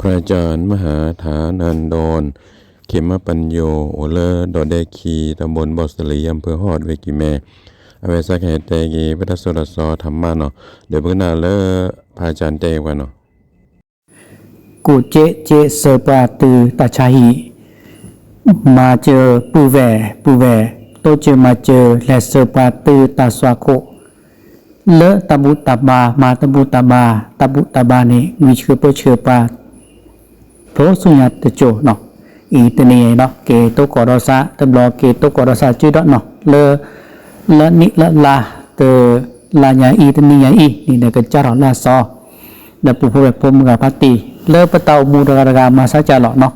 พระอาจารย์มหาฐานันดร เขมปัญโญ အိၣ်လၢဒီးဒဲခံ ตำบลบ่อสลี อำเภอฮอด ဝ့ၢ်ကံၢ်မဲ အဝဲစးကဟဲတဲက့ၤ ပတၢ်စိတၢ်ကမီၤထီၣ်မးနီၤ, ဒီးပကနၣ်လၢ พระอาจารย์တဲဝဲနီၤ. ကူၣ်က့က့စၢၤပှၤတုၤတၢ်ဆါဟံၣ်, မၤစၢၤပုၢ်ဝဲၢ်ပုၢ်ဝဲၢ်, တိစၢၤမၤစၢၤလဲၤစၢၤပှၤတုၤတၢ်သွၣ်ခိၣ် လၢတၢ်ဘူၣ်တၢ်ဘါ, မၤတၢ်ဘူၣ်တၢ်ဘါ, တၢ်ဘူၣ်တၢ်ဘါန့ၣ် ဂံၢ်ဆၢပၢဆၢပှၤ ဖိဆူညါတစိၤနီၤ. အံၤတနံၤအံၤနီၤ က့ၤတိကိးဒီးစး တဘျီက့ၤတိကိးဒီးစးစုဒီးနီၤ လၢ လၢနံၣ်လၢလါ တ လါညါအံၤ တနံၤညါအံၤန့ၣ်ဒီး ကစၢ်ထီၣ်လၢအစီ ဒီးပူၤဖိဝဲၢ်ဖိမုၢ်ဂၤဖါတံၢ် လၢပတၢ်အိၣ်မူတဂၤတဂၤမၤစၢ်ကၢ်လီၤနီၤ.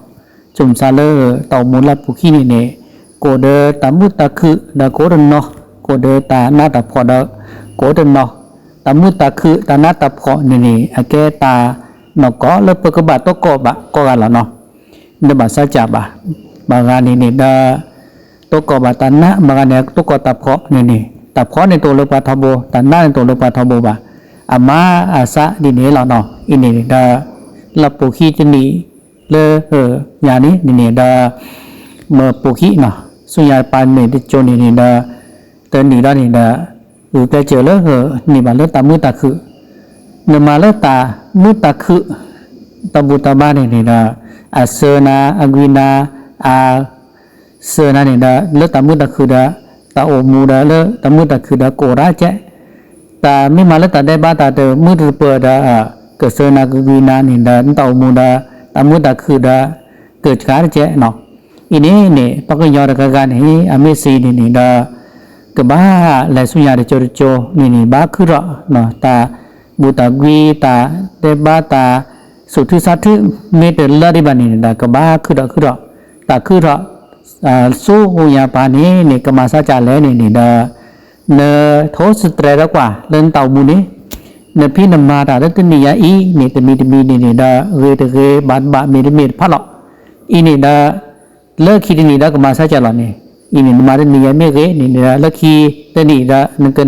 ဆိမိၣ်စၢ်လၢတၢ်အိၣ်မူလၢပူၤခံန့ၣ်န့ၣ် ကအိၣ်ဒီးတၢ်မုာ်တၢ်ခုၣ်ဒီးကအိၣ်တနီၤ, ကအိၣ်ဒီးတၢ်နးတၢ်ဖှီၣ်ဒီးကအိၣ်တနီၤ. တၢ်မုာ်တၢ်ခုၣ်တၢ်နးတၢ်ဖှီၣ်န့ၣ်န့ၣ် အကဲတၢ်နီၢ်ကီၢ်လၢပကဘၣ်တိကိးဘၣ်ကိးဂၤလီၤနီၤ. နဘၣ်စၢ်ကၢ်ဘၣ်, ဘၣ်ဂၤန့ၣ်န့ၣ်ဒီး တိကိးဘၣ်တၢ်နး, ဘၣ်ဂၤန့ၣ်တိကိးတၢ်ဖှီၣ်န့ၣ်န့ၣ် တၢ်ဖှီၣ်န့ၣ်တအိၣ်လၢပှၤထီဘိ, တၢ်နးန့ၣ်တအိၣ်လၢပှၤထီဘိဘၣ်. အမၤအသးဒ်န့ၣ်လီၤနီၤ. အံၤန့ၣ်ဒီး လၢပူၤခံတနံၣ်လၢ ညါန့ၣ်န့ၣ်န့ၣ်ဒီး မ့ၢ်ပူၤခံနီၤ ဆူညါပာ်န့ၣ်တစိၤန့ၣ်န့ၣ်ဒီး တနံၣ်ဒီးန့ၣ်ဒီး ဂုာ်ကျဲးစၢးလၢ န့ၢ်ဘၣ်လၢတၢ်မုာ်တၢ်ခုၣ်, နမၤလၢတၢ်မုာ်တၢ်ခုၣ် တၢ်ဘူၣ်တၢ်ဘါန့ၣ်န့ၣ်ဒီး အစၢနၤ အဂံၢ်နၤ အ စၢနၤန့ၣ်ဒီး လၢတၢ်မုာ်တၢ်ခုၣ်ဒီး တၢ်အိၣ်မူဒီးလၢတၢ်မုာ်တၢ်ခုၣ်ဒီးကအိၣ်ဒၣ်ကဲး, တၢ်မ့ၢ်မၤလၢတၢ်ဒဲးဘးတၢ်တမုာ်တပၢၢ်ဒီး ကစၢနၤကဂံၢ်နၤန့ၣ်ဒီး နတၢ်အိၣ်မူဒီး တၢ်မုာ်တၢ်ခုၣ်ဒီး ကစှၤတကဲးနီၤ. အံၤန့ၣ်န့ၣ် ပှၤကညီတဂၤဂၤန့ၣ် အမ့ၢ်စံးန့ၣ်န့ၣ်ဒီး ကဘၣ်လဲၤဆူညါတကၠိတကၠိန့ၣ်န့ၣ် ဘၣ်ခုထီၣ် တၢ်ဘူၣ်တၢ်ကွံ တၢ်ဒဲးဘး တၢ်ဆူၣ်ထူဆါထူ မ့ၢ်တလၢဒံးဘၣ်န့ၣ်ဒီး ကဘၣ်ခုထီၣ်ခုထီၣ်, တၢ်ခုထီၣ် ဆူညါပၤန့ၣ်န့ၣ် ကမၤစၢ်ကၢ်လဲၣ်န့ၣ်န့ၣ်ဒီး နထိစတြဲးဒီးကွၢ်လၢနတၢ်အိၣ်မူန့ၣ် နဖံးနမၤတၢ်လၢတနံၣ်ညါအံၤန့ၣ် တမံၤတမံၤန့ၣ်န့ၣ်ဒီး ဂ့ၤတဂ့ၤ ဘၣ်တဘၣ် မ့ၢ်တမ့ၢ်တဖးလီၤ. အံၤန့ၣ်ဒီး လၢခံတနံၣ်ဒီးကမၤစၢ်ကၢ်လီၤန့ၣ်, အံၤန့ၣ် နမၤတနံၣ်ညါမ့ၢ်ဂ့ၤန့ၣ်ဒီး လၢခံတနံၣ်ဒီး နကန့ၢ်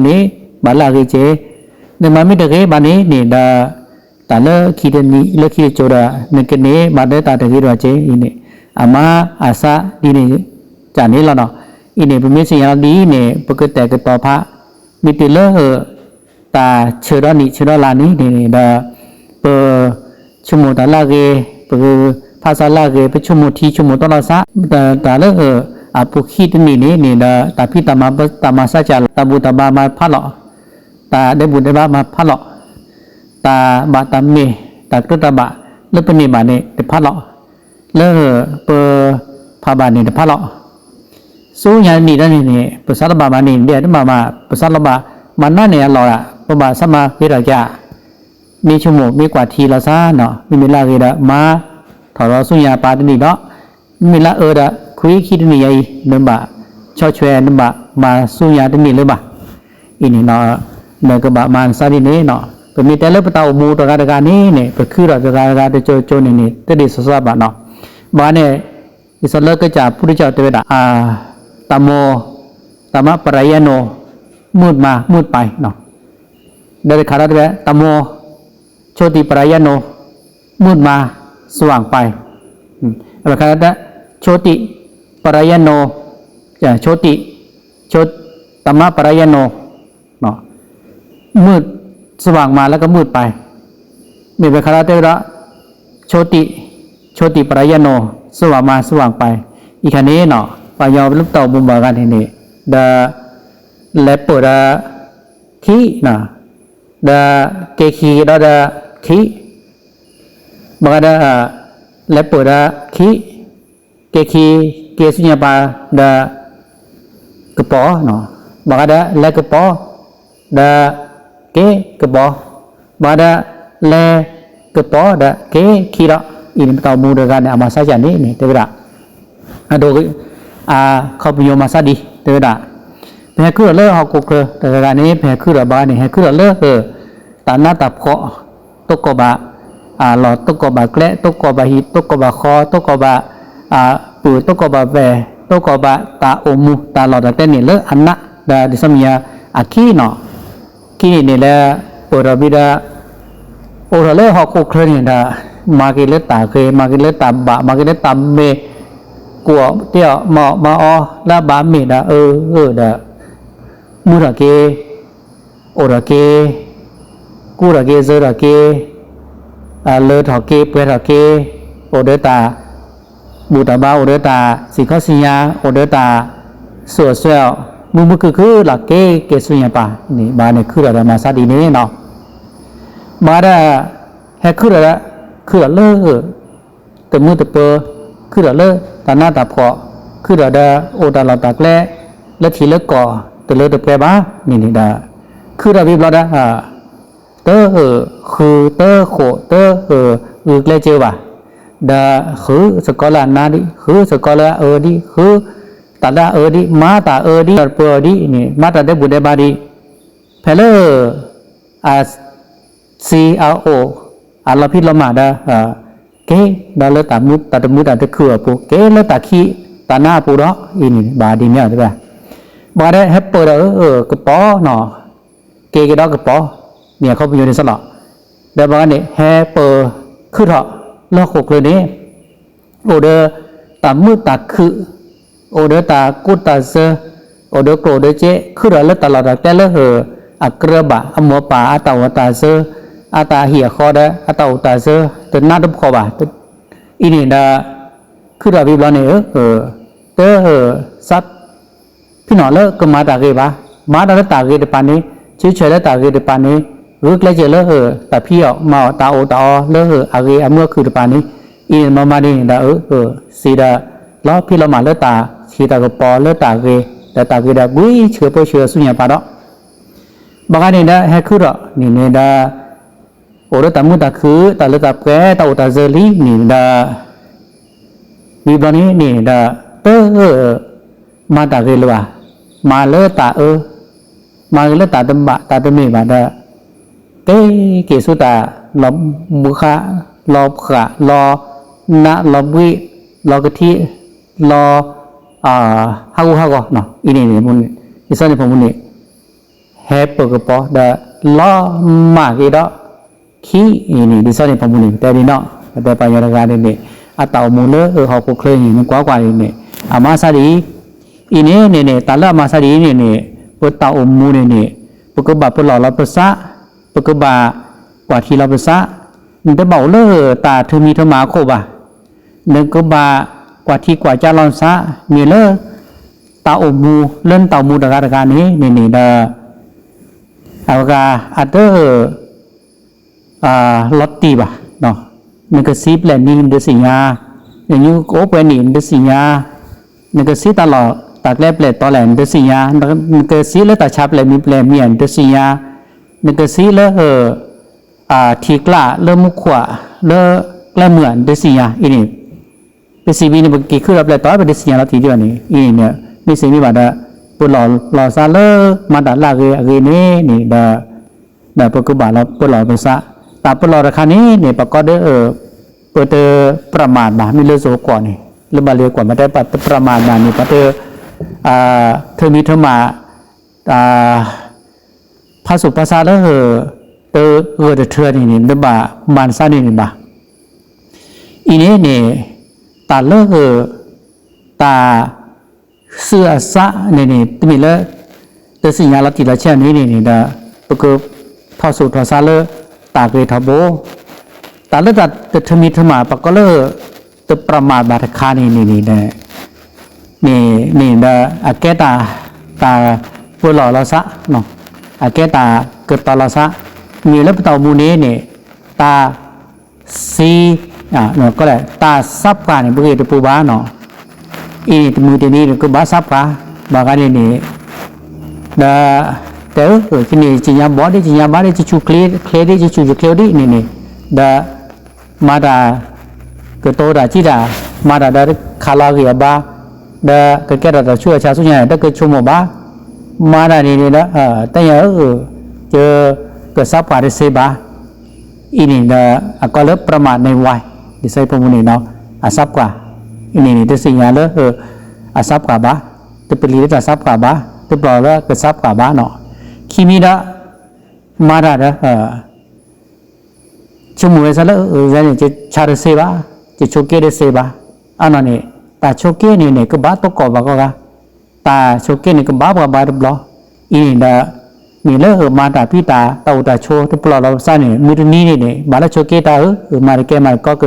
ဘၣ်လၢအဂ့ၤက့ၤ, နမၤမ့ၢ်တဂ့ၤဘၣ်န့ၣ်န့ၣ်ဒီး တၢ်လၢခံတနံၣ် လၢခံတစိၤဒီး နကန့ၢ်ဘၣ်လၢတၢ်တဂ့ၤဒီးက့ၤအံၤန့ၣ် အမၤအသးဒ်န့ၣ် ကၢ်န့ၣ်လီၤနီၤ. အံၤန့ၣ် ပမ့ၢ်သ့ၣ်ညါလီၤဒ်အံၤန့ၣ် ပကတဲာ်ကတီၤဖး မ့ၢ်တုၤလၢ တၢ်ဆၢဒီနံၣ်ဆၢဒီလါန့ၣ်န့ၣ်ဒီး ပ ဆိကမိၣ်တၢ်လၢအဂ့ၤ, ပဖးသးလၢအဂ့ၤ, ပဆိကမိၣ်ထံဆိကမိၣ်တီလီၤသး, တၢ်လၢ အပူၤခံတနံၣ်န့ၣ်န့ၣ်ဒီး တၢ်ဖံးတၢ်မၤ တၢ်မၤစၢ်ကၢ်လီၤ, တၢ်ဘူၣ်တၢ်ဘါမၤဖးလီၤ, တၢ်ဒဲးဘူၣ်ဒဲးဘါမၤဖးလီၤ, တၢ်ဘၣ်တၢ်မ့ၢ် တၢ်ကတိၤတၢ်ဘၣ်လၢပန့ၢ်ဘၣ်န့ၣ်တဖးလီၤ, လၢ ပ ဖးဘၣ်န့ၣ်တဖးလီၤ. ဆူညါတနံၣ်ဒီးန့ၣ်န့ၣ် ပစးထီၣ်ဘၣ်မၤန့ၣ် ဒ်တမၤမၤ ပစးထီၣ်ဘၣ် မၤနးန့ၣ်အလီၢ်ဒၣ် ပဘၣ်ဆၢမၤဂ့ၤထီၣ်က့ၤ မ့ၢ်ဆိကမိၣ်မ့ၢ်ကွၢ်ထံလီၤသးနီၤ, မ့မ့ၢ်လၢအဂ့ၤဒီး မၤထီၣ်ဒီးဆူညါပၤတနံၣ်ဒီး, မ့မ့ၢ်လၢအအၢဒီး ခွံခံတနံၣ်ညါအံၤ နဘၣ်ဆီၣ်ထွဲ နဘၣ်မၤဆူညါတန့ၢ်လၢၤဘၣ်. အံၤန့ၣ် နကဘၣ်မၤနသးဒ်န့ၣ်နီၤ, ပမ့ၢ်တဲလၢပတၢ်အိၣ်မူတဂၤတဂၤန့ၣ်န့ၣ် ပခုထီၣ်တဂၤတဂၤတကၠိတကၠိန့ၣ်န့ၣ် တဒ်သိးသိးဘၣ်နီၤ. ဘၣ်န့ၣ် ဒ်သိးလၢကစၢ်ဖိတကၠိတဲဝဲဒၣ် တၢ်မိၢ် တၢ်မါပရယဲၢ်နိ မုၢ်မါမုၢ်ပၢ်နီၤ, ဒီးတခါဒီးတဲဝဲ တၢ်မိၢ် โชติปริยันโน มืดมาสว่างไป အဝဲခါဒီး โชติปริยันโน โชติ โช ตมะปริยันโน มืด สว่างมาแล้วก็มืดไป မ့ၢ်ဝဲခါဒီးတဲဝဲဒၣ် โชติ โชติปริยันโน สว่างมาสว่างไป အံၤခါန့ၣ်နီၤ ပှၤကညီလၢပတၢ်အိၣ်မူဘၣ်ဂၤန့ၣ်န့ၣ် ဒီး လဲၤပၢၢ်ဒီး ခံ ဒီး က့ၤခံကဒီးဒီး ခံ ဘၣ်ဃးဒီး လဲၤပၢၢ်ဒီး ခံ က့ၤခံ က့ၤဆူညါပၤဒီး ကပီၤ ဘၣ်ဃးဒီး လဲၤကပီၤ ဒီး က့ၤကပီၤ ဘၣ်ဃးဒီး လဲၤကပီၤဒီးက့ၤခံဒီး အံၤန့ၣ် ပတၢ်အိၣ်မူတဂၤန့ၣ် အမၤစၢ်ယၤန့ၣ်န့ၣ် တဲဝဲဒၣ် အဒိ အခီပညီမၤစၢ်ဒ် တဲဝဲဒၣ် ပဟဲခုထီၣ်လၢဟီၣ်ခိၣ်ချၢတဂၤဂၤန့ၣ် ပဟဲခုထီၣ်ဘၣ်န့ၣ် ဟဲခုထီၣ်လၢ တၢ်နးတၢ်ဖှီၣ် တိကိးဘၣ် လီၢ်တိကိးဘၣ်ကျဲ တိကိးဘၣ်ဟံၣ် တိကိးဘၣ်ဃီ တိကိးဘၣ် ပုၢ် တိကိးဘၣ်ဝဲၢ် တိကိးဘၣ်တၢ်အိၣ်မူ တၢ်လီၢ်တၢ်ကျဲန့ၣ်လၢအနး ဒီးဒ်သိးမ့ၢ်အခံနီၤ ခံန့ၣ်န့ၣ်လၢ ပၢၢ်ထီၣ်ဘံဒီး အိၣ်ထီၣ်လၢဟီၣ်ခိၣ်ချၢန့ၣ်ဒီး မၤက့ၤလၢတၢ်ဂ့ၤ, မၤက့ၤလၢတၢ်ဘၣ်, မၤက့ၤလၢတၢ်မ့ၢ်, ကိးအီၤတဲအီၤမၤအီၣ်မၤအီလၢအဘၣ်မ့ၢ်ဒီး အၢ ဒီး မုာ်ထီၣ်က့ၤ, အိၣ်ထီၣ်က့ၤ, ကူထီၣ်က့ၤ စၢထီၣ်က့ၤ, လၢထီၣ်က့ၤ ပှဲၤထီၣ်က့ၤ, အိၣ်ဒီးတၢ်ဘူၣ်တၢ်ဘါ, အိၣ်ဒီးတၢ်စံၣ်ခီစံၣ်ညါ, အိၣ်ဒီးတၢ်စိၤအစွဲအီၤ, မုာ်မုာ်ခုၣ်ခုၣ်လီၤ က့ၤက့ၤဆူညါပၢ်န့ၣ် ဘၣ်န့ၣ် ခုထီၣ်ဒီးမၤဆါဒ်န့ၣ်နီၤ. ဘၣ်ဒီး ဟဲခုထီၣ်ဒီး ခုထီၣ်လၢ တမုာ်တပၢၤ, ခုထီၣ်လၢတၢ်နးတၢ်ဖှီၣ်, ခုထီၣ်ဒီးအိၣ်တၢ်လီၢ်တၢ်ကျဲ လၢထံးလၢကီၢ်တလၢတပှဲၤဘၣ်န့ၣ်န့ၣ်ဒီး ခုထီၣ်ဘံဘျီဒီး တဃုတဃိး တဂုာ်ကျဲစၢၤဘၣ်, ဒီးဃုစ့ၢ်ကီးလၢအနါဒံး, ဃုစ့ၢ်ကီးလၢအအၢဒံး, ဃုတၢ်လၢအအၢဒံး, မၤတၢ်အၢဒံး, တၢ်တပၢၤအီၤဒံးန့ၣ်, မၤတၢ်ဒဲးဘူးဒဲးဘးဒံး, ဖဲလၢ အ စံးအအိၣ် အလီၤဖံးလီၤမၢ်ဒီး က့ၤဒီးလၢတၢ်မုာ်တၢ်တမုာ်တၢ်တခုၣ်အပူၤ, က့ၤလၢတၢ်ခံးတၢ်နါအပူၤဒီး အံၤန့ၣ် ဘၣ်ဒ်န့ၣ်တဲဝဲ, ဘၣ်ဒီးဟဲပၢၢ်ဒီး ကပီၤနီၤ, က့ၤက့ၤဒီးကပီၤ, မ့ၢ်အခီပညီန့ၣ်စ့ၢ်လီၤ, ဒီးဘၣ်န့ၣ် ဟဲပၢၢ်ခုထီၣ်လၢဟီၣ်ခိၣ်ချၢန့ၣ် အိၣ်ဒီးတၢ်မုာ်တၢ်ခုၣ်, အိၣ်ဒီးတၢ်ကူတၢ်စၢၤ, အိၣ်ဒီးကျိၣ်ဒီးစ့, ခုထီၣ်လၢတၢ်လီၢ်တၢ်ကျဲလၢ အကြၢးဘၣ်အမိၢ်ပၢ်အတၢ်အိၣ်တၢ်စၢၤ, အတၢ်ဟံၣ်အဃီဒီး အတၢ်အိၣ်တၢ်စၢၤ တနးတဖှီၣ်ဘၣ်, အံၤန့ၣ်ဒီး ခုထီၣ်ဘံဘျီန့ၣ် တ စး ဖံးနီၣ်လၢကမၤတၢ်ဂ့ၤဘၣ်, မၤတၢ်လၢတၢ်ဂ့ၤတဖၣ်န့ၣ်, ဆၢဆၢလၢတၢ်ဂ့ၤတဖၣ်န့ၣ်, ဂုာ်ကျဲးစၢးလၢ တၢ်ဖံးအီၣ်မၤအီၣ်တၢ်အိၣ်တၢ်အီလၢအဂ့ၤအမုာ်အခုၣ်တဖၣ်န့ၣ်, အံၤန့ၣ်မၤမၤဒ်န့ၣ်ဒီး စံးဒီး လီၤဖံးလီၤမၢ်လၢတၢ်ဆံးတၢ်ကပီၤလၢတၢ်ဂ့ၤ, ဒီးတၢ်ဂ့ၤဒီး ကွံဆှၢဖိဆှၢဆူညါပၢ်ဒီး ဘၣ်ဃးန့ၣ်ဒီး ဟဲခုထီၣ်န့ၣ်န့ၣ်ဒီး အိၣ်လၢတၢ်မုာ်တၢ်ခုၣ် တၢ်လၢတၢ်ပှဲၤ တၢ်အိၣ်တၢ်စၢၤလံန့ၣ်ဒီး ဝံၤဘျီန့ၣ်န့ၣ်ဒီး တ မၤတၢ်ဂ့ၤလၢၤဘၣ်, မၤလၢတၢ်အၢ, မၤဂ့ၤလၢတၢ်တဘၣ်တၢ်တမ့ၢ်ဘၣ်ဒီး က့ၤက့ၤဆူတၢ်လီၤဘှါ, လီၤဃး, လီၤနး, လီၤဘှံး, လီၤကထံ, လီၤ ဟးဂူာ်ဟးဂီၤ, အံၤန့ၣ် ဒ်သိးန့ၣ်ဖီမူန့ၣ် ဟဲပၢၢ်ကပီၤဒီး လီၤမၢ်က့ၤဒီး ခံအံၤန့ၣ် ဒ်သိးန့ၣ်ဖီမူန့ၣ် ပတဲဒ်နီၤ, ပတဲပှၤကညီတဂၤန့ၣ်န့ၣ် အတၢ်အိၣ်မူလၢဟီၣ်ခိၣ်ချၢန့ၣ် နကွၢ်ကွၢ်န့ၣ်န့ၣ် အမၤဆါဒ်အံၤ, အံၤန့ၣ်န့ၣ်န့ၣ် တၢ်လၢအမၤဆါဒ်အံၤန့ၣ်န့ၣ် ပတၢ်အိၣ်မူန့ၣ်န့ၣ် ပကဘၣ်ပလီၢ်လီၤပသး, ပကဘၣ်ကွၢ်ထံလီၤပသး, နတဘၣ်အိၣ်လၢတၢ်ထၢမံၤထၢမးအခိၣ်ဘၣ်, နကဘၣ်ကွၢ်ထံကွၢ်ကၢလီၤပသး, မ့ၢ်လၢ တၢ်အိၣ်မူ လၢနတၢ်အိၣ်မူတဂၤတဂၤန့ၣ်န့ၣ်န့ၣ်ဒီး အဝဲဂၤအတ လီၤတံၢ်ဘၣ်, နကသံပျဲၢ်နံၤ နတသ့ၣ်ညါ, နကအိၣ်ပှဲၤနံၣ် နတသ့ၣ်ညါ, နကသံတၢ်လီၢ်တၢ်ကျဲပျဲၢ်တီလဲၣ် နတသ့ၣ်ညါ, နကသံလၢတၢ်ဆါပျဲၢ်မံၤပျဲၢ်မံၤ နတသ့ၣ်ညါ, နကသံလၢ ထံကျါလၢမူခိၣ် လၢကျဲမုၢ် နတသ့ၣ်ညါအံၤန့ၣ်, ပစံးဘံန့ၣ် ပကက့ၤခုထီၣ်ပျဲၢ်တီ ပတသ့ၣ်ညါလီၤတံၢ်ဒံးဘၣ်န့ၣ် အံၤန့ၣ် မ့ၢ်စ့ၢ်မ့ၢ်ဘၣ်ဒီး ပလီၢ်လီၤသးလၢမၤတၢ်လၢအဂ့ၤအဂ့ၤန့ၣ်န့ၣ်ဒီး ဒီးပကဘၣ်လီၤပလီၢ်ပသး, တၢ်ပလီၢ်တခါန့ၣ်န့ၣ် ပကိးဒၣ် ပတပြးမၤဘၣ် မ့ၢ်လၢစိၤကွီၢ်န့ၣ် လၢဘၣ်လံၤကွီၢ်မ့ၢ်တဲပတပြးမၤဘၣ်န့ၣ် ပတ ထၢမံၤထၢမး ဖးစိၣ်ဖးဆါလၢ တဂၢၢ်တထၢန့ၣ်န့ၣ် တဘၣ်မၤတသးန့ၣ်န့ၣ်ဘၣ်. အံၤန့ၣ်န့ၣ် တၢ်လၢ တၢ် သုးအစးန့ၣ်န့ၣ် တမ့ၢ်လၢ တသ့ၣ်ညါလီၤတံၢ်လီၤဆဲးန့ၣ်န့ၣ်န့ၣ်ဒီး ပကထီၣ်စိၣ်ထီၣ်ဆါလၢ တၢ်ဂ့ၤထီဘိ တၢ်လၢတၢ်တထၢမံၤထၢမး ပကိးလၢ တပြးမၤဘၣ်တခါန့ၣ်န့ၣ်န့ၣ်ဒီး န့ၣ်န့ၣ်ဒီး အကဲတၢ် တၢ်ပလီၢ်လီၤသး အကဲတၢ်ကတီၤလီၤသး မ့ၢ်လၢပတၢ်အိၣ်မူန့ၣ်န့ၣ် တၢ် စံ တၢ်သးပှၢ်န့ၣ် ပဂ့ၢ်တပူၤဘၣ်နီၤ. အံၤန့ၣ် တမုာ်တနံၤန့ၣ် ကဘၣ်သးပှၢ် ဘၣ်ဂၤန့ၣ်န့ၣ် ဒီး တဲအၢ ကန့ၣ် ကညါဘီဒ် ကညါဘါဒ် ကဆူၣ်ချ့ဒ် ကဆူၣ်ချ့ဒ်န့ၣ်န့ၣ် ဒီး မၤတၢ် ကတိၤတၢ်စံးတၢ် မၤတၢ်ဒီးခးလီၤအဂံၢ်အဘါ ဒီးကကဲထီၣ်တၢ်ဆူးတၢ်ဆါဆူညါန့ၣ် တကဆိကမိၣ်ဘၣ်. မၤတၢ်န့ၣ်န့ၣ်ဒီး တၢ်ညါအၢ က ကသးပှၢ်တသ့ဘၣ်. အံၤန့ၣ်ဒီး အကီလၢပြးမၤန့ၣ်ဝဲ ဒ်သိးဖိမုၣ်န့ၣ်နီၤ အသးပှၢ် အံၤန့ၣ်န့ၣ် တသ့ၣ်ညါလၢ အသးပှၢ်ဘၣ်, တပလံၤလၢတၢ်သးပှၢ်ဘၣ်, တပျီၢ်လၢကသးပှၢ်ဘၣ်နီၤ. ခံမံၤဒီး မၤတၢ်ဒီး တ ဆိကမိၣ်ဝဲဆၢလၢ အန့ၣ် ယဆါတသ့ဘၣ်, ယဆိးက့တသ့ဘၣ်. အနီၢ်န့ၣ် တၢ်ဆိးက့န့ၣ်န့ၣ် ကဘၣ်သကိးဘၣ်ကိးဂၤ, တၢ်ဆိးက့န့ၣ် ကဘၣ်ပှၤဘၣ်တဘျီ. အံၤန့ၣ်ဒီး မ့ၢ်လၢအမၤတၢ်ဖံးတၢ် တၢ်အိၣ်တၢ်ဆိးတပလီၢ်လီၤပသးန့ၣ် မုၢ်တနံၤန့ၣ်န့ၣ် ဘၣ်လၢဆိးက့တၢ်ဧၢ, မၤတကဲမၤတကီက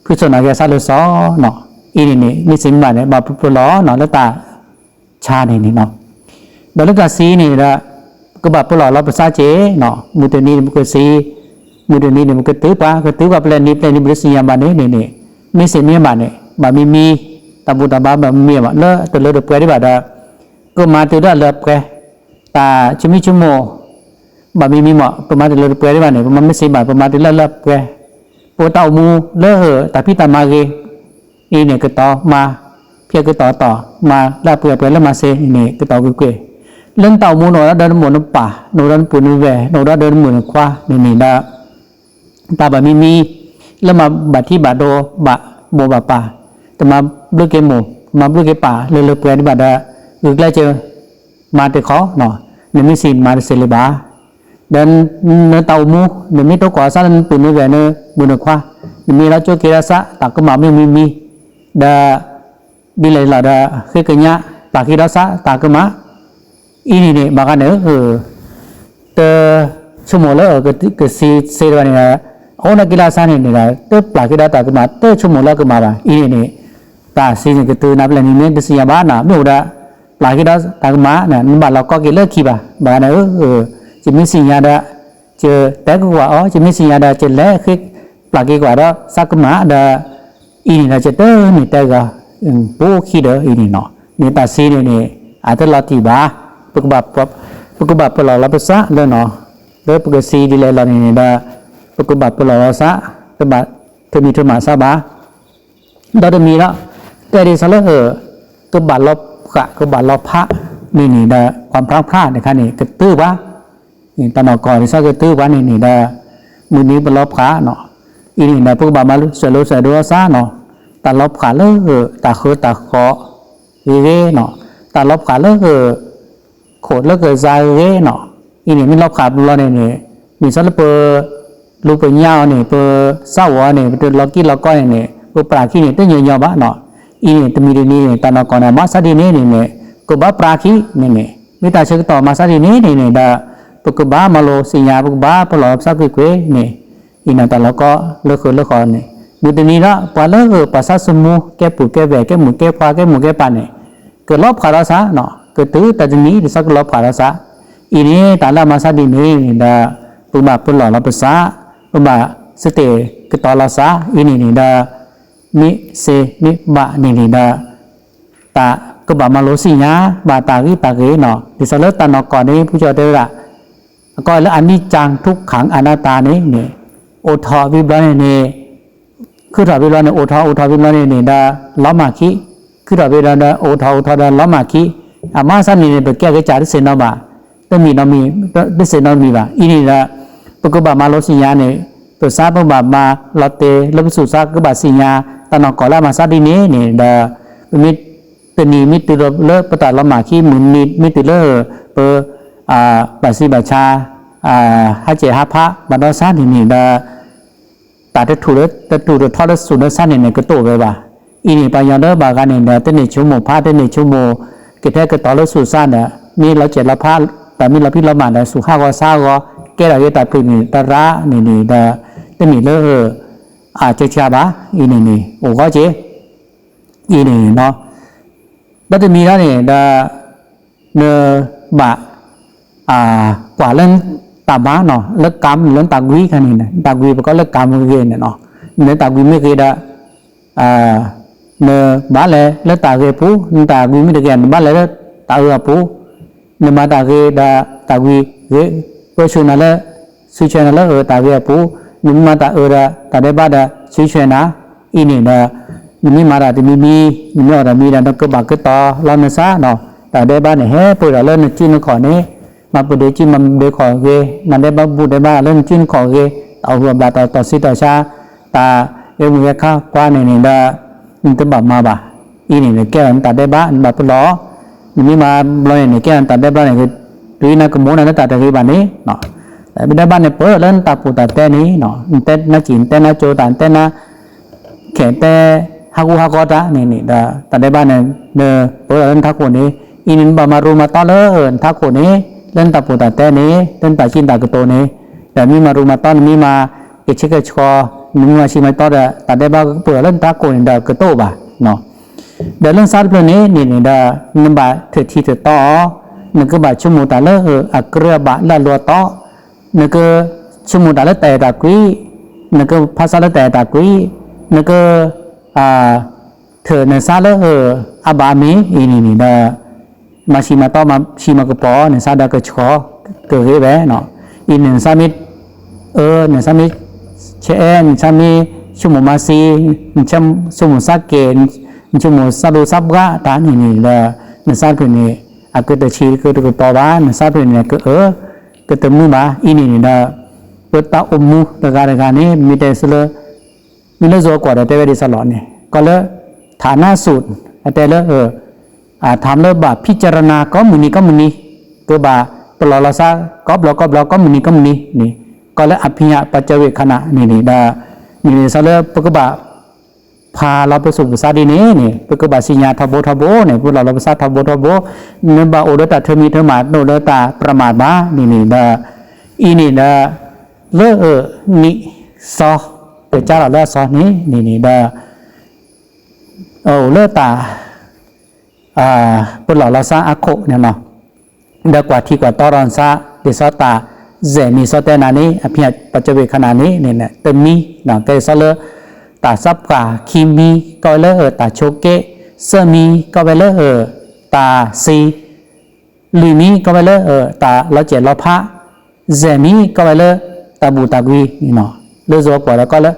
ဖုစိာ်နၤကဲဆါလၢစီၤနီၤ. အံၤန့ၣ်န့ၣ် မ့ၢ်စ့ၢ်မ့ၢ်ဘၣ်န့ၣ် ဘၣ်ပပလီၢ်နီၤ လၢတၢ် ဆါန့ၣ်န့ၣ်နီၤ. ဒီးလၢတၢ်သံန့ၣ်ဒီး ပကဘၣ်ပလီၢ်လီၤပသးက့နီၤ, မုၢ်တနံၤန့ၣ်ပကသံ, မုၢ်တနံၤန့ၣ် ပကတုၤပှၤ, ကတုၤပှၤပျဲၢ်နံၤပျဲၢ်နံၤ ပတသ့ၣ်ညါဘၣ်န့ၣ်န့ၣ်န့ၣ်, မ့ၢ်စ့ၢ်မ့ၢ်ဘၣ်န့ၣ် ဘၣ်မံမံ, တၢ်ဘူၣ်တၢ်ဘါဘၣ်မံမံဘၣ် လၢတလၢတပှဲၤဒံးဘၣ်ဒီး ကမၤတုၤဒၣ်လၢပှဲၤ, တၢ်ဆိမိၣ်ဆိကမိၣ် ဘၣ်မံမံမး ပမၤတုၤလၢတပှဲၤဒံးဘၣ်န့ၣ် ပမၤမ့ၢ်စ့ၢ်ဘၣ် ပမၤတုၤလၢလၢပှဲၤ, ပတၢ်အိၣ်မူလၢတၢ်ဖံးတၢ်မၤဂ့ၤ အံၤန့ၣ် ကတီၤမၤ, ဖဲကတီၤတီၤ မၤလၢအပှဲၤပှဲၤလၢမၤစ့န့ၣ် ကတီၤကွ့ၢ်ကွ့ၢ်, လၢနတၢ်အိၣ်မူ နအိၣ်ဒီးဒၢနမိၢ်နပၢ် နအိၣ်ဒီးနပုၢ်နဝဲၢ် နအိၣ်ဒီးဒၢနမိၢ်နခွါန့ၣ်န့ၣ်ဒီး တၢ်ဘၣ်မံမံ လၢမၤဘၣ်ထံဘၣ်ဒိ ဘၣ်မိၢ်ဘၣ်ပၢ်, တမၤဘျုးက့ၤမိၢ် တမၤဘျုးက့ၤပၢ်လၢလၢပှဲၤဒံးဘၣ်ဒီး ဂုာ်ကျဲးစၢး မၤတခီ, နမ့ၢ်စ့ၢ်မၤတသ့လၢၤဘၣ်. ဒီးနတၢ်အိၣ်မူ နမ့ၢ်တိကိၢ်အသးလၢနပုၢ်နဝဲၢ် နမိၢ်နခွါ, နမ့ၢ်လီၤကၠိက့ၤဒၣ်သး တၢ်ကမၣ်မ့ၢ်မံမံ, ဒီး ဒ်လဲၣ်လီၤဒီး ဃ့ကညး ပျၢ်က့ၤဒီးသး တၢ်ကမၣ်, အံၤန့ၣ်န့ၣ် ဘၣ်ဂၤန့ၣ် တဆိကမိၣ်လၢ ကသံသ့တဘၣ်န့ၣ်ဒီး အအိၣ်လၢက့ၤလၢသးန့ၣ်န့ၣ်ဒီး တပျၢ်က့ၤဒီးတၢ်ကမၣ် တဆိကမိၣ်လၢကမၣ်ဘၣ်. အံၤန့ၣ်န့ၣ် တၢ်သံန့ၣ်ကတုၤနၤဖဲလဲၣ်န့ၣ် မ့ၢ်တသ့ၣ်ညါဘၣ်နီၤ မ့ၢ်အိၣ်ဒီး ပျၢ်က့ၤဒီးတၢ်ကမၣ်န့ၣ် နဘၣ်လီၤကီက့ၤလၢခံဘၣ်. ဘၣ်ဂၤန့ၣ် ယမ့ၢ်သ့ၣ်ညါဒီး ယတဲကကွၢ်အီၤ ယမ့ၢ်သ့ၣ်ညါဒီး ယလဲၤဃ့ပျၢ်က့ၤကွၢ်ဒီးသးကမၣ်ဒီး အံၤန့ၣ်ဒီး ယတန့ၢ်တဲဂီၤ ပိခံဒီးအံၤန့ၣ်နီၤ န့ၣ်တၢ်သံန့ၣ်န့ၣ် အတလီၤတံၢ်ဘၣ်. ပကဘၣ်ပလီၢ်လီၤပသးလၢနီၤ လၢပကသံဒ်လဲၣ်လီၤန့ၣ်န့ၣ်ဒီး ပကဘၣ်ပလီၢ်လီၤသး တဘၣ်ထၢမံၤထၢမးသးဘၣ်. ဒီးတမံၤဒီး တဲဒ်သိးလၢ ကဘၣ်လီၤဃး ကဘၣ်လီၤဖးန့ၣ်န့ၣ်ဒီး ကွၢ်ဖျါဖျါတခါန့ၣ် ကတုၤပှၤ တၢ်နီၢ်ကီၢ်ဒ်သိးကတုၤပှၤန့ၣ်န့ၣ်ဒီး မုၢ်နံၤပလီၤဖးနီၤ အံၤန့ၣ်ဒီး ပကဘၣ်မၤစၢၤလိာ်စၢၤဒိအသးနီၤ တၢ်လီၤဖးလၢ တၢ်ဃၢတၢ်ဃီၤဂ့ၤဂ့ၤနီၤ တၢ်လီၤဖးလၢ ခိၣ်လၢကစၢ်ဂ့ၤဂ့ၤနီၤ အံၤန့ၣ် မ့ၢ်လီၤဖးဘျီန့ၣ်န့ၣ် မ့ၢ်သးလၢပ လူၤပညါအီၤန့ၣ် ပသးဝီၤအီၤန့ၣ် ပတလီၤကံလီၤကီန့ၣ်န့ၣ် ပပျၢ်ခံန့ၣ် တညီညီဘၣ်နီၤ အံၤန့ၣ် တမံၤတမံၤန့ၣ် တၢ်နီၢ်ကီၢ်န့ၣ် မၤသးဒ်န့ၣ်န့ၣ်န့ၣ် ကဘၣ်ပျၢ်ခံန့ၣ်န့ၣ် မ့ၢ်တၢ်ဆၢကတီၢ်မၤသးဒ်န့ၣ်န့ၣ်န့ၣ်ဒီး ပကဘၣ်မၤလိသ့ၣ်ညါ ပကဘၣ်ပလီၢ်ပသးကွ့ၢ်ကွ့ၢ်န့ၣ် အံၤန့ၣ်တၢ်လီၤကီလၢဃၢၤလၢဃီၤန့ၣ် မုၢ်တနံၤဒီး ပှၤလၢပှၤသးသမူ ကဲပူၤကဲဝဲၢ် ကဲမိၢ်ကဲပှၢ် ကဲမိၢ်ကဲပၢ်န့ၣ် ကလီၤဖးဒီးသးနီၤ ကတုၤတၢ်တနံၤ ဒ်သိးကလီၤဖးဒီးသး အံၤန့ၣ် တၢ်လၢအမၤသးဒ်န့ၣ်န့ၣ်ဒီး ပကဘၣ်ပလီၢ်လီၤပသး ပဘၣ်သတ့ၣ်ကတီၤလီၤသး အံၤန့ၣ်န့ၣ်ဒီး မ့ၢ်စ့မ့ၢ်ဘၣ်န့ၣ်န့ၣ်ဒီး တၢ်ကဘၣ်မၤလိသ့ၣ်ညါ ဘၣ်တၢ်ဂ့ၢ်တၢ်ဂ့ၢ်နီၤ ဒ်သိးလၢတၢ်နီၢ်ကီၢ်န့ၣ် ဖုကၠီတဲဝဲဒၣ် အကီၢ်လၢအနံၣ်ကၠၢ် ထုကၣ် အနတၢ်န့ၣ်န့ၣ် အိၣ်ထီၣ်ဝံၤဘျီန့ၣ်န့ၣ် ခုၣ်ထီၣ်ဝံၤဘျီန့ၣ် အိၣ်ထီၣ် အိၣ်ထီၣ်ဝံၤဘျီန့ၣ်န့ၣ်ဒီး လီၤမၢ်ခံ ခုၣ်ထီၣ်ဝံၤဒီး အိၣ်ထီၣ်အိၣ်ထီၣ်ဒီးလီၤမၢ်ခံ အမၤသးန့ၣ်န့ၣ် ပကဲကစၢ်တသ့ၣ်နီတမံၤဘၣ် တမံၤနီတမံၤ တသ့ၣ်နီတမံၤဘၣ် အံၤန့ၣ်ဒီး ပကဘၣ်မၤလိသ့ၣ်ညါန့ၣ် ပသးပဘၣ်မၤလီၤတဲာ်လၢပသူၣ်သး ကဘၣ်သ့ၣ်ညါ တၢ်နီၢ်ကီၢ်လၢအမၤသးဒ်န့ၣ်န့ၣ်ဒီး ပမ့ၢ်တနံၤမ့ၢ်တုၤလၢပတၢ်လီၤမၢ်ခံ မုၢ်နံၤမ့ၢ်တုၤလၢ ပ ဘၣ်သံဘၣ်ဆါ ဟးစဲးဟးဖး ဘၣ်ဒီးသးန့ၣ်န့ၣ်ဒီး တၢ်တထူၣ်တထီလၢသူၣ်လၢသးန့ၣ်န့ၣ် ကတအိၣ်ဝဲဘၣ်. အံၤန့ၣ် ပှၤကညီလၢဘၣ်ဂၤန့ၣ်ဒီး တန့ၢ်ဆိကမိၣ်ဖး တန့ၢ်ဆိကမိၣ် ကထဲကတီၤလၢသူၣ်သးဒီး မ့ၢ်လီၤစဲးလီၤဖး တၢ်မ့ၢ်လီၤဖံးလီၤမၤဒီး သူၣ်ဟးဂီၤသးဟးဂီၤ ကဲထီၣ်က့ၤတၢ်ပျုၢ်န့ၣ် တရၣ်န့ၣ်န့ၣ်ဒီး တမ့ၢ်လၢ အကဲဆါဘၣ် အံၤန့ၣ်န့ၣ် အိၣ်ဂီၢ်က့ၤ အံၤန့ၣ် ဒီးတမံၤဒီးန့ၣ်ဒီး နဘၣ် ကွၢ်လၢတၢ်မၤနီၤ လၢကၢ်လၢတၢ်ကွံခါန့ၣ် တၢ်ကွံပကိးလၢကၢ်မ့ၢ်ဂ့ၤန့ၣ်နီၤ နတၢ်ကွံမ့ၢ်ဂ့ၤဒီး နဘၣ်လဲၤလၢတၢ်ဂ့ၤအပူၤ နတၢ်ကွံမ့ၢ်တဂ့ၤ နဘၣ်လဲၤလၢတၢ်အၢအပူၤ နမၤတၢ်ဂ့ၤဒီးတၢ်ကွံဂ့ၤ ပၢဆှၢနၤလၢ ဆှၢနၤလၢတၢ်ဂ့ၤအပူၤ နမ့ၢ်မၤတၢ်အၢဒီးတၢ်ဒဲးဘးဒီး ဆှၢနၤ အံၤန့ၣ်ဒီး နမ့ၢ်မၤတၢ်တမံၤမံၤ နမ့ၢ်အီၣ်တၢ်မံၤဒီး နကဘၣ်ကတီၤလီၤနသးနီၤ တၢ်ဒဲးဘးန့ၣ် ဟဲပၢၢ်ထီၣ်လၢနစုနခီၣ်န့ၣ် မၤပဒ့စုမၤပဒ့ခီၣ်ဂ့ၤ မၤဒဲးဘးဘူၣ်ဒဲးဘးလၢနစုနခီၣ်ဂ့ၤ တၢ်အိၣ်ဂၢၢ်ဘျးတၢ်တီၢ်ဆံးတၢ်ဆါ တၢ်ဂဲၤမုၢ်ဂဲၤခါပှၤန့ၣ်န့ၣ်ဒီး နတဘၣ်မၤဘၣ် အံၤန့ၣ် နကဲထီၣ်နတၢ်ဒဲးဘး နဘၣ်ပလီၢ် နမ့ၢ်မၤဘျီန့ၣ်န့ၣ် ကဲထီၣ်နတၢ်ဒဲးဘးန့ၣ် တုၤနကမိၣ်နၤလၢတၢ်တဂ့ၤဘၣ်န့ၣ် တၢ်ဒဲးဘးန့ၣ် ပၢလၢနတၢ်ပူၤတၢ်တဲန့ၣ်, နတဲနါစံၣ် နတဲနါကၠိတၢ် နတဲနါ ခဲတဲ ဟးဂူာ်ဟးဂီၤတၢ်န့ၣ်န့ၣ်ဒီး တၢ်ဒဲးဘးန့ၣ် နပၢလီၤလၢနထးခိၣ်န့ၣ်, အံၤန့ၣ်နဘၣ်မၤရူမၤတီလၢနထးခိၣ်န့ၣ်, လၢနတၢ်ပူၤတၢ်တဲန့ၣ်, လၢနတၢ်စံးတၢ်ကတိၤန့ၣ်, ဒီးမ့ၢ်မၤရူမၤတီ နမ့ၢ်မၤကဆှဲကဆှီ, နမ့ၢ်မၤဆံးမၤတီဒီး တၢ်ဒဲးဘးကပၢလီၤလၢနထးခိၣ်န့ၣ်ဒီးကတိၤဘၣ် ဒီးလၢနဆါတဖျၢၣ်န့ၣ်န့ၣ်န့ၣ်ဒီး နဘၣ်ထုးထံထုးတီအီၤ, နကဘၣ်ဆိကမိၣ်တၢ်လၢအကြၢးဘၣ်လၢအလိၤအသီ, နကဆိကမိၣ်တၢ်လၢတၢ်အဲၣ်တၢ်ကွံ, နကဖးဆါလၢတၢ်အဲၣ်တၢ်ကွံ, နက ထုးနဆါလၢအဘၣ်အမ့ၢ်အံၤန့ၣ်န့ၣ်ဒီး မၤဆံးမၤတီ မၤဆံးမၤကပီၤ နဆါဒီးကဆှီကဂ့ၤဝဲ, အံၤန့ၣ်နဆါမ့ၢ်အၢ နဆါမ့ၢ်ဆဲး နဆါမ့ၢ်ဆိကမိၣ်မၤစံး, နဆိကမိၣ်ဆါကဲၣ်, နဆိကမိၣ်ဆါဒိဆါဘှါတၢ်န့ၣ်န့ၣ်ဒီး နဆါတဖျၢၣ်န့ၣ် အကတဆံးကတကပီၤဘၣ်, နဆါတဖျၢၣ်န့ၣ် ကအၢ ကတမုာ်ဘၣ်, အံၤန့ၣ်န့ၣ်ဒီး ပတၢ်အိၣ်မူတဂၤတဂၤန့ၣ် မ့ၢ်တဲဆၢလၢ မ့ၢ်လၢယိၤကီၢ်ဒီးတဲဝဲဒ်သိးလီၤန့ၣ် ကီၢ်လၢ ฐานะสูง အတဲလၢ ထါမ့ၢ်လၢဘၣ် พิจารณา ကိးမုၢ်နံၤကိးမုၢ်နံၤ, ကဘၣ်ပလီၢ်လီၤစါ ကိးဘျီကိးဘျီကိးမုၢ်နံၤကိးမုၢ်နံၤန့ၣ် ကီၢ်လၢ อภิญญาปัจจเวกขณะ န့ၣ်န့ၣ်ဒီး မ့ၢ်လၢဆၢလၢပကဘၣ် ဖးလီၤပစိၤပဆါဒ်န့ၣ်န့ၣ် ပကဘၣ်စံၣ်ညီၣ်ထီဘိထီဘိန့ၣ် ပလီၢ်လီၤပဆါထီဘိထီဘိ, နဘၣ်အိၣ်ဒီးတၢ်ထၢမံၤထၢမး တအိၣ်ဒီးတၢ်ပြးမးဘၣ်န့ၣ်န့ၣ်ဒီး အံၤန့ၣ်ဒီး လၢအနံၣ်စီ ကစၢ်ထီၣ်လၢအစီန့ၣ်န့ၣ်န့ၣ်ဒီး အိၣ်လၢတၢ် ပလီၢ်လီၤစါအခိၣ်န့ၣ်လီၤ. ဒီးကွၢ်ထံကွၢ်တီထီၣ်နဆါ ဒ်သိးတၢ် ဇာတ်မီး စီၤတဲနၤန့ၣ် အဖံး ปัจจเวกขณะ န့ၣ် တမံၤ ကဲဒ်သိးလၢ တၢ်သးပှၢ်, ခံမံၤ ကီးဝဲလၢတၢ်ဆိးက့, သၢမံၤ ကီးဝဲလၢတၢ်စံး, လွံၢ်မံၤ ကီးဝဲလၢတၢ်လီၤစဲးလီၤဖး, ယဲၢ်မံၤ ကီးဝဲလၢတၢ်ဘူၣ်တၢ်ကွံန့ၣ်လီၤ. လၢယိၤကီၢ်ဒီးကီးလၢ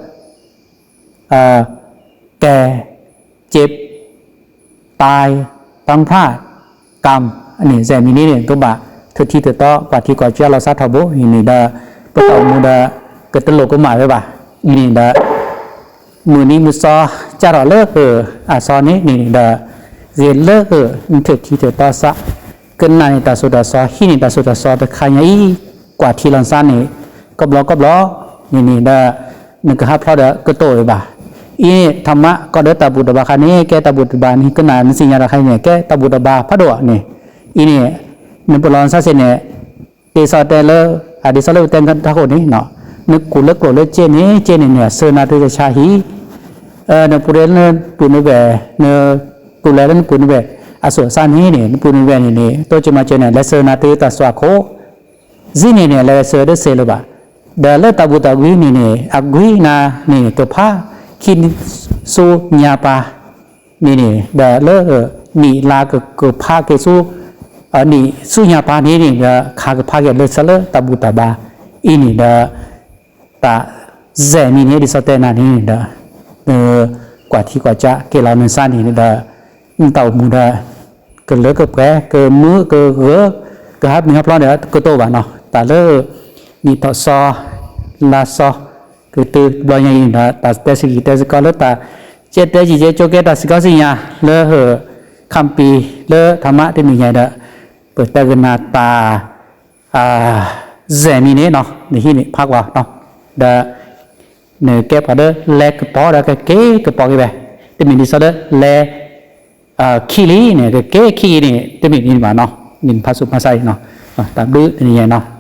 ကဲ เจ็บ ตาย พลัดพราก กรรม န့ၣ် ယဲၢ်မံၤန့ၣ်န့ၣ် ကဘၣ်ထုးထံထုးတီ ကွၢ်ထံကွၢ်ကၠၢ်လီၤစါထီဘိအံၤန့ၣ်ဒီး ပတၢ်အိၣ်မူဒီး ကတလိၣ်ကမၣ်ဝဲဘၣ်. အံၤန့ၣ်ဒီး မုၢ်နံၤမုၢ်သီ ကၢ်ထီၣ်လၢအစီန့ၣ်န့ၣ်ဒီး ဂ့ၤလၢနထုးထံထုးတီစါ ကနၣ်န့ၢ်တၢ်ဆိၣ်တၢ်စီၤ ဟံးန့ၢ်တၢ်ဆိၣ်တၢ်စီၤတခါညါအံၤ ကွၢ်ထံလီၤနဆါန့ၣ် ကဘျီကဘျီ န့ၣ်န့ၣ်ဒီး နကဟးဖျီဒီးကတိၤဝဲဘၣ်. အံၤန့ၣ် ထးမး ကီးဒီးတၢ်ဘူၣ်တၢ်ဘါခါန့ၣ် ကဲတၢ်ဘူၣ်တၢ်ဘါန့ၣ် ကနၣ်နစံၣ်ညီၣ်တခါန့ၣ် ကဲတၢ်ဘူၣ်တၢ်ဘါဖးဒိၣ်န့ၣ် အံၤန့ၣ် နပလီၢ်နဆါစ့ၢ်န့ၣ် ဒ်သိးတဲလၢ ဒ်သိးလၢပတဲထးခိၣ်န့ၣ် နကူၣ်လၢကျိာ်လၢစ့န့ၣ် စ့န့ၣ်န့ၣ် ဆၢနၤတုၤတဆါဟံၣ် နပူၤလၢနပုၢ်နဝဲၢ် နပူၤလဲၤလၢနပုၢ်နဝဲၢ် အစိၤအစါန့ၣ်န့ၣ် နပုၢ်နဝဲၢ်န့ၣ်န့ၣ် တိစၢၤမၤစၢၤန့ၣ် လဲၤဆၢနၤတုၤတၢ်သွၣ်ခိၣ် စ့န့ၣ်န့ၣ် လဲၤဆၢတစဲးလၢၤဘၣ်. ဒီးလၢတၢ်ဘူၣ်တၢ်ကွံန့ၣ်န့ၣ် အကွံနၤန့ၣ် ကဖးခံဆူညါပၤ န့ၣ်န့ၣ် ဒီးလၢ နံၣ်လါကကဖးက့ၤဆူ နံၣ်ဆူညါပၤန့ၣ်န့ၣ်ဒီး ခါကဖးက့ၤလၢဆၢလၢတၢ်ဘူၣ်တၢ်ဘါ အံၤန့ၣ်ဒီး တၢ် ဇာတ်မီး န့ၣ် ဒ်သိးတဲနၤန့ၣ်ဒီး ကွၢ်ထံကွၢ်ကၠၢ်က့ၤလီၤနဆါန့ၣ်ဒီး နတၢ်အိၣ်မူဒီး ကလၢကပှဲၤ ကမုာ်ကဂၢၤ ကဟးမုာ်ဟးဖျီန့ၣ် ကတိၤဘၣ်နီၤ တၢ်လၢ နံၣ်ထီၣ်စီ လါစီ ကတုၤတဘျီညါအံၤန့ၣ်ဒီး တၢ်တဲစံးကတဲစ့ၢ်ကီးလၢတၢ် ကဲတဲယံာ်ကဲကၠိကဲတၢ်စံးကီးစံးညါလၢ ခၣ်ပံၤလၢထးမးတနံၤညါဒီး ပတဲကနၣ်တၢ် ဇာတ်မီး န့ၣ်နီၤ နဟံးန့ၢ်ဖးကွၢ်နီၤ ဒီး နကဲပှၤလၢလဲကပီၤဒီးကက့ၤကပီၤက့ၤဝဲ တမ့ၢ်ဒ်သိးလၢလဲ ခံလံန့ၣ် ကက့ၤခံအံၤန့ၣ် တမ့ၢ်ဒ်န့ၣ်ဘၣ်နီၤ န့ၣ်ဖးစူၢ်ဖးဆါအံၤနီၤ တၢ်ဘျုးတနံၤညါနီၤ